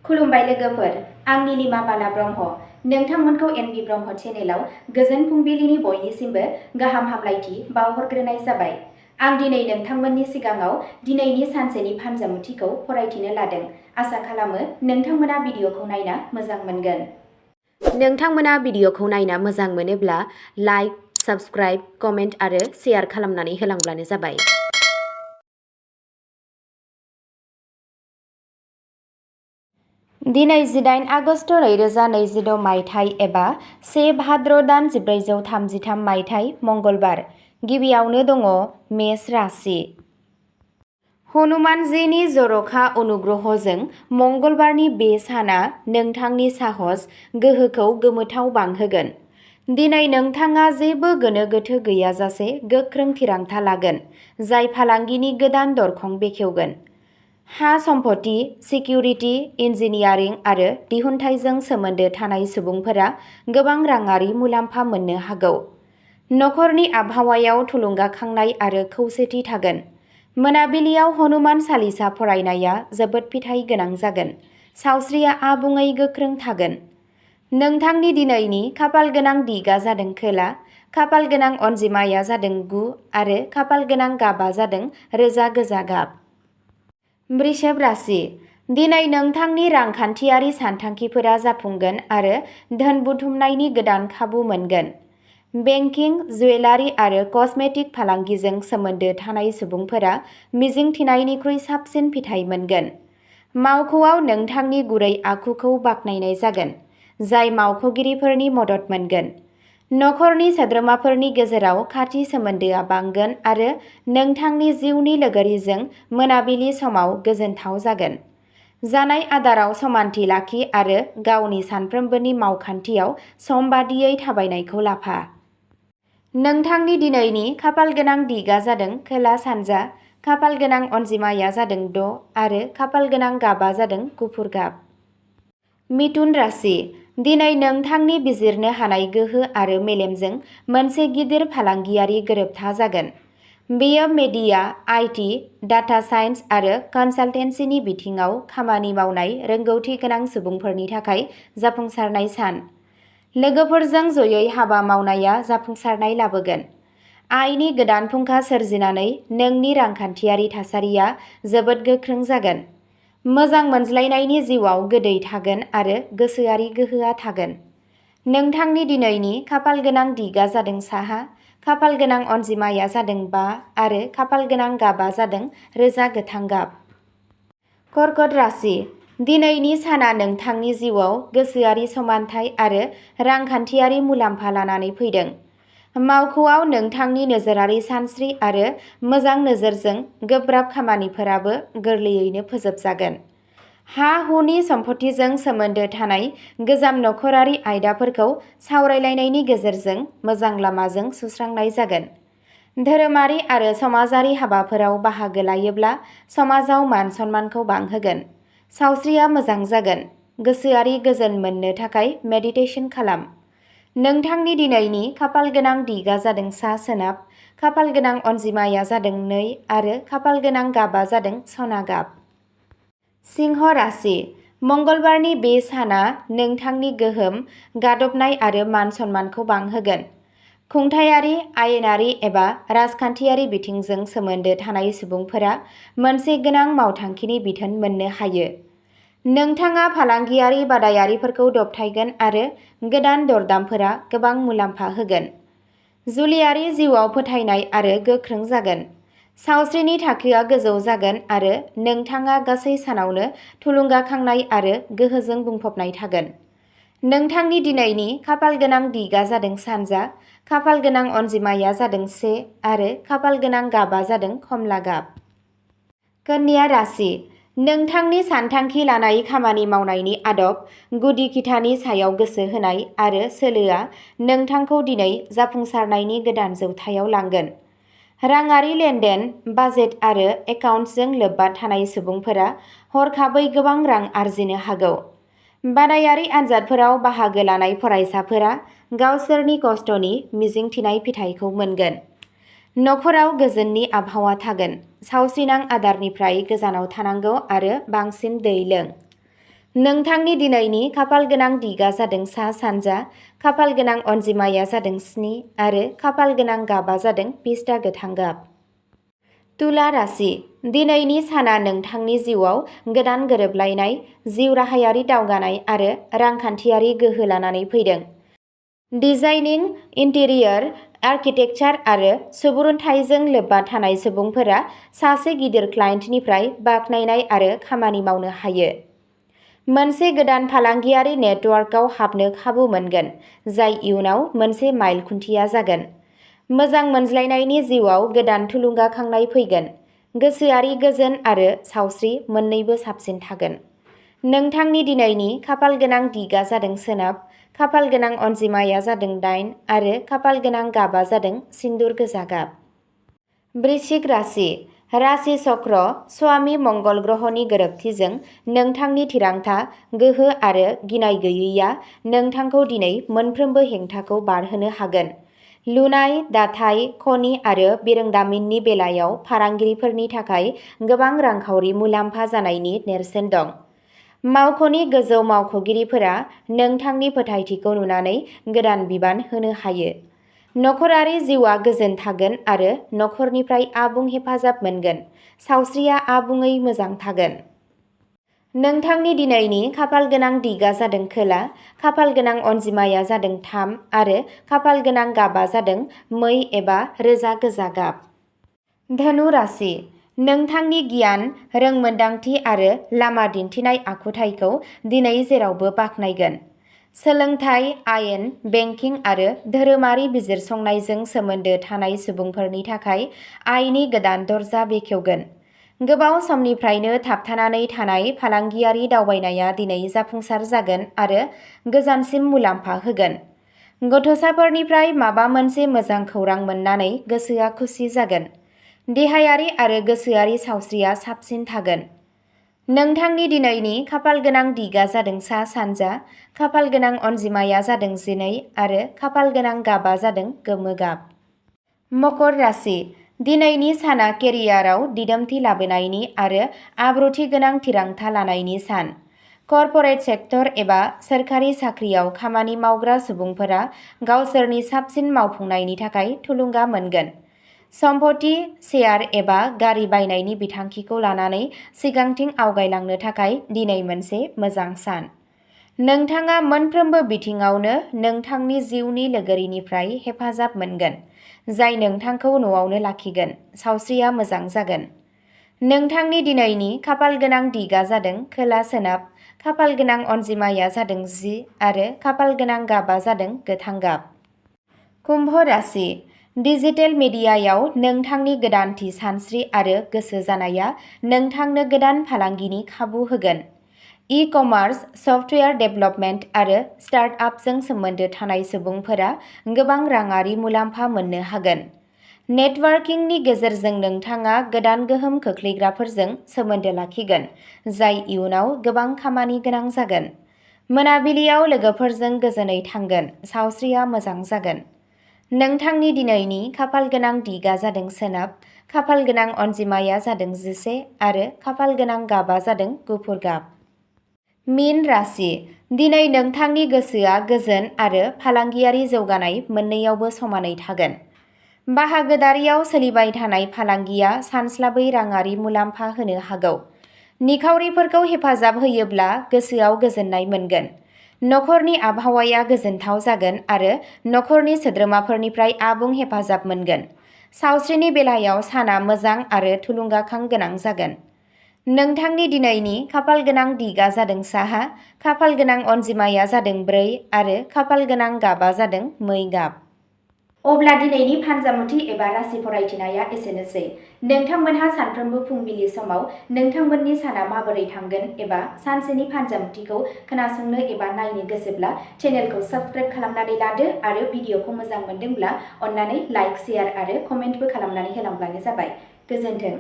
खुलुमबाय लोगोफोर, आं नीलिमा बाला ब्रह्म। नोंथांमोनखौ एनबि ब्रह्म चेनेलाव गोजोन फुंबिलिनि बयनिसिमबो गाहाम हामलायथि बावहरग्रोनाय जाबाय। आं दिनै नोंथांमोननि सिगाङाव दिनैनि सानसेनि फानजामुथिखौ फरायथिनो लादों। आसा खालामो नोंथांमोना भिडिअखौ नायना मोजां मोनगोन। नोंथांमोना भिडिअखौ नायना मोजां मोनोब्ला लाइक, साबस्क्राइब, कमेन्ट आरो शेयार खालामनानै होलांब्लानो जाबाय। दिनै 18 आगस्ट 2026 मायथाइ एबा 1 भाद्र दान 1433 मायथाइ मंगलबार। गिबियावनो दङ मेष राशि। हनुमानजीनि जर'खा अनुग्रहजों मंगलबारनि बे साना नोंथांनि साहस, गोहोखौ गोमोथाव बांहोगोन। दिनै नोंथाङा जेबो गोनो गोथो गैयाजासे गोख्रों थिरांथा लागोन, जाय फालांगिनि गोदान दरखं बेखेवगोन। हा सम्पति, सिकिउरिटि, इन्जिनियारिं आरो दिहुनथायजों सोमोन्दो थानाय सुबुंफोरा गोबां राङारि मुलाम्फा मोननो हागौ। नखरनि आबहावायाव थुलुंगाखांनाय आरो खौसेथि थागोन। मोनाबिलियाव हनुमान चालिसा फरायनाया जोबोद फिथाइ गोनां जागोन। सावस्रिया आबुङै गोख्रों थागोन। नोंथांनि दिनैनि खाफाल गोनां दिगा जादों खोला, खाफाल गोनां अनजिमाया जादों 9 आरो खाफाल गोनां गाबा जादों रोजा गोजा गाब। वृषभ राशि। दिनै नोंथांनि रांखान्थियारि सानथांखिफोरा जाफुंगोन आरो धोन बुथुमनायनि गोदान खाबु मोनगोन। बेंकिं, जुवेलारि आरो कस्मेटिक फालांगिजों सोमोन्दो थानाय सुबुंफोरा मिजिंथिनायनिख्रुइ साबसिन फिथाइ मोनगोन। मावख'आव नोंथांनि गुरै आखुखौ बाख्नायनाय जागोन, जाय मावख'गिरिफोरनि मदद मोनगोन। नखरनि सोद्रोमाफोरनि गेजेराव खाथि सोमोन्दोआ बांगोन आरो नोंथांनि जिउनि लोगोरिजों मोनाबिलि समाव गोजोनथाव जागोन। जानाय आदाराव समानथि लाखि आरो गावनि सानफ्रोमबोनि मावखान्थियाव समबादियै थाबायनायखौ लाफा। नोंथांनि दिनैनि खाफाल गोनां दिगा जादों खोला सानजा, खाफाल गोनां अनजिमाया जादों 6 आरो खाफाल गोनां गाबा जादों गुफुर गाब। मिथुन राशि। दिनै नोंथांनि बिजिरनो हानाय गोहो आरो मेलेमजों मोनसे गिदिर फालांगियारि गोरोबथा जागोन। बेयो मेडिया, आईटी, डाटा साइन्स आरो कनसालटेन्सिनि बिथिङाव खामानि मावनाय रोंगौथि गोनां सुबुंफोरनि थाखाय जाफुंसारनाय सान। लोगोफोरजों जयै हाबा मावनाया जाफुंसारनाय लाबोगोन। आयनि गोदान फुंखा सोरजिनानै नोंनि रांखान्थियारि थासारिया जोबोद गोख्रों जागोन। मोजां मोनज्लायनायनि जिउआव गोदै थागोन आरो गोसोआरि गोहोआ थागोन। नोंथांनि दिनैनि खाफाल गोनां दिगा जादों साहा, खाफाल गोनां अनजिमाया जादों 5 आरो खाफाल गोनां गाबा जादों रोजा गोथां गाब। कर्कट राशि। दिनैनि साना नोंथांनि जिउआव गोसोआरि समानथाय आरो रांखान्थियारि मुलाम्फा लानानै फैदों। मावख'आव नोंथांनि नोजोरारि सानस्रि आरो मोजां नोजोरजों गोब्राब खामानिफोराबो गोरलैयैनो फोजोबजागोन। हा-हुनि सम्पथिजों सोमोन्दो थानाय गोजाम नखरारि आयदाफोरखौ सावरायलायनायनि गेजेरजों मोजां लामाजों सुस्रांनाय जागोन। धोरोमारि आरो समाजारि हाबाफोराव बाहागो लायोब्ला समाजाव मान-सन्मानखौ बांहोगोन। सावस्रिया मोजां जागोन। गोसोआरि गोजोन मोननो थाखाय मेडिटेसन खालाम। नोंथांनि दिनैनि खाफाल गोनां दिगा जादों सा-सोनाब, खाफाल गोनां अनजिमाया जादों 2 आरो खाफाल गोनां गाबा जादों सना गाब। सिंह राशि। मंगलबारनि बे साना नोंथांनि गोहोम, गादबनाय आरो मान-सन्मानखौ बांहोगोन। खुंथायारि, आयेनारि एबा राजखान्थियारि बिथिंजों सोमोन्दो थानाय सुबुंफोरा मोनसे गोनां मावथांखिनि बिथोन मोननो हायो। नोंथाङा फालांगियारि बादायारिफोरखौ दबथायगोन आरो गोदान दरदामफोरा गोबां मुलाम्फा होगोन। जुलियारि जिउआव फोथायनाय आरो गोख्रों जागोन। सावस्रिनि थाखोआ गोजौ जागोन आरो नोंथाङा गासै सानावनो थुलुंगाखांनाय आरो गोहोजों बुंफबनाय थागोन। नोंथांनि दिनैनि खाफाल गोनां दिगा जादों सानजा, खाफाल गोनां अनजिमाया जादों 1 आरो खाफाल गोनां गाबा जादों खमला गाब। कन्या राशि। नोंथांनि सानथांखि लानाय, खामानि मावनायनि आदब, गुदि खिथानि सायाव गोसो होनाय आरो सोलोआ नोंथांखौ दिनै जाफुंसारनायनि गोदान जौथायाव लांगोन। राङारि लेनदेन, बाजेट आरो एकाउन्ट्सजों लोब्बा थानाय सुबुंफोरा हरखाबै गोबां रां आरजिनो हागौ। बादायारि आनजादफोराव बाहागो लानाय फरायसाफोरा गावसोरनि खस्थ'नि मिजिंथिनाय फिथाइखौ मोनगोन। नखराव गोजोननि आबहावा थागोन। सावस्रिनां आदारनिफ्राय गोजानाव थानांगौ आरो बांसिन दै लों। नोंथांनि दिनैनि खाफाल गोनां दिगा जादों सा सानजा, खाफाल गोनां अनजिमाया जादों 7 आरो खाफाल गोनां गाबा जादों पिस्ता गोथां गाब। तुला राशि, दिनैनि साना नोंथांनि जिउआव गोदान गोरोबलायनाय, जिउ राहायारि दावगानाय आरो रांखान्थियारि गोहो लानानै फैदों। डिजाइनिं, इन्टिरियर, आर्किटेक्चार आरो सुबुरुनथाइजों लोब्बा थानाय सुबुंफोरा सासे गिदिर क्लाइन्टनिफ्राय बाख्नायनाय आरो खामानि मावनो हायो। मोनसे गोदान फालांगियारि नेटवर्कआव हाबनो खाबु मोनगोन, जाय इयुनाव मोनसे माइल खुन्थिया जागोन। मोजां मोनज्लायनायनि जिउआव गोदान थुलुंगाखांनाय फैगोन। गोसोआरि गोजोन आरो सावस्रि मोन्नैबो साबसिन थागोन। नोंथांनि दिनैनि खाफाल गोनां दिगा जादों सोनाब, खाफाल गोनां अनजिमाया जादों 8 आरो खाफाल गोनां गाबा जादों सिन्दुर गोजा गाब। वृश्चिक राशि, राशि चक्र स्वामी मंगल ग्रहनि गोरोबथिजों नोंथांनि थिरांथा, गोहो आरो गिनाय गैयैआ नोंथांखौ दिनै मोनफ्रोमबो हेंथाखौ बारहोनो हागोन। लुनाय, दाथाय, खनि आरो बिरोंदामिननि बेलायाव फालांगिरिफोरनि थाखाय गोबां रांखावरि मुलाम्फा जानायनि नेरसोन दं। मावख'नि गोजौ मावख'गिरिफोरा नोंथांनि फोथायथिखौ नुनानै गोदान बिबान होनो हायो। नखरारि जिउआ गोजोन थागोन आरो नखरनिफ्राय आबुं हेफाजाब मोनगोन। सावस्रिया आबुङै मोजां थागोन। नोंथांनि दिनैनि खाफाल गोनां दिगा जादों खोला, खाफाल गोनां अनजिमाया जादों 3 आरो खाफाल गोनां गाबा जादों मै एबा रोजा गोजा गाब। धनु राशि, नोंथांनि गियान, रोंमोन्दांथि आरो लामा दिन्थिनाय आखुथायखौ दिनै जेरावबो बाख्नायगोन। सोलोंथाइ, आयेन, बेंकिं आरो धोरोमारि बिजिरसंनायजों सोमोन्दो थानाय सुबुंफोरनि थाखाय आयनि गोदान दरजा बेखेवगोन। गोबाव समनिफ्रायनो थाबथानानै थानाय फालांगियारि दावबायनाया दिनै जाफुंसार जागोन आरो गोजानसिम मुलाम्फा होगोन। गथ'साफोरनिफ्राय माबा मोनसे मोजां खौरां मोननानै गोसोआ खुसि जागोन। देहायारि आरो गोसोआरि सावस्रिया साबसिन थागोन। नोंथांनि दिनैनि खाफाल गोनां दिगा जादों सा सानजा, खाफाल गोनां अनजिमाया जादों 12 आरो खाफाल गोनां गाबा जादों गोमो गाब। मकर राशि, दिनैनि साना केरियाराव दिदोमथि लाबोनायनि आरो आब्रुथि गोनां थिरांथा लानायनि सान। कर्परेट सेक्टर एबा सोरखारि साख्रियाव खामानि मावग्रा सुबुंफोरा गावसोरनि साबसिन मावफुंनायनि थाखाय थुलुंगा मोनगोन। सम्पथि, शेयार एबा गारि बायनायनि बिथांखिखौ लानानै सिगांथिं आवगायलांनो थाखाय दिनै मोनसे मोजां सान। नोंथाङा मोनफ्रोमबो बिथिङावनो नोंथांनि जिउनि लोगोरिनिफ्राय हेफाजाब मोनगोन, जाय नोंथांखौ न'आवनो लाखिगोन। सावस्रिया मोजां जागोन। नोंथांनि दिनैनि खाफाल गोनां दिगा जादों खोला सोनाब, खाफाल गोनां अनजिमाया जादों 10 आरो खाफाल गोनां गाबा जादों गोथां गाब। कुम्भ राशि, डिजिटेल मिडियायाव नोंथांनि गोदानथि सानस्रि आरो गोसो जानाया नोंथांनो गोदान फालांगिनि खाबु होगोन। ई-कमार्स, सफ्टवेयार डेभेलपमेन्ट आरो स्टार्टआपजों सोमोन्दो थानाय सुबुंफोरा गोबां राङारि मुलाम्फा मोननो हागोन। नेटवर्किंनि गेजेरजों नोंथाङा गोदान गोहोम खोख्लैग्राफोरजों सोमोन्दो लाखिगोन, जाय इयुनाव गोबां खामानि गोनां जागोन। मोनाबिलियाव लोगोफोरजों गोजोनै थांगोन। सावस्रिया मोजां जागोन। नोंथांनि दिनैनि खाफाल गोनां दिगा जादों सोनाब, खाफाल गोनां अनजिमाया जादों 11 आरो खाफाल गोनां गाबा जादों गुफुर गाब। मीन राशि, दिनै नोंथांनि गोसोआ गोजोन आरो फालांगियारि जौगानाय मोन्नैयावबो समानै थागोन। बाहागोदारियाव सोलिबाय थानाय फालांगिया सानस्लाबै राङारि मुलाम्फा होनो हागौ। निखावरिफोरखौ हेफाजाब होयोब्ला गोसोआव गोजोननाय मोनगोन। नखरनि आबहावाया गोजोनथाव जागोन आरो नखरनि सोद्रोमाफोरनिफ्राय आबुं हेफाजाब मोनगोन। सावस्रिनि बेलायाव साना मोजां आरो थुलुंगाखां गोनां जागोन। नोंथांनि दिनैनि खाफाल गोनां दिगा जादों साहा, खाफाल गोनां अनजिमाया जादों 4 आरो खाफाल गोनां गाबा जादों मै गाब। अब्ला दिनैनि फानजामुथि एबा राशि फरायथिनाया एसेनोसै। नोंथांमोनहा सानफ्रोमबो फुंबिलि समाव नोंथांमोननि साना माबोरै थांगोन एबा सानसेनि फानजामुथिखौ खोनासंनो एबा नायनो गोसोब्ला चेनेलखौ साबस्क्राइब खालामनानै लादो आरो भिडिअखौ मोजां मोनदोंब्ला अन्नानै लाइक, शेयार आरो कमेन्टबो खालामनानै होलांब्लानो जाबाय। गोजोन्थों।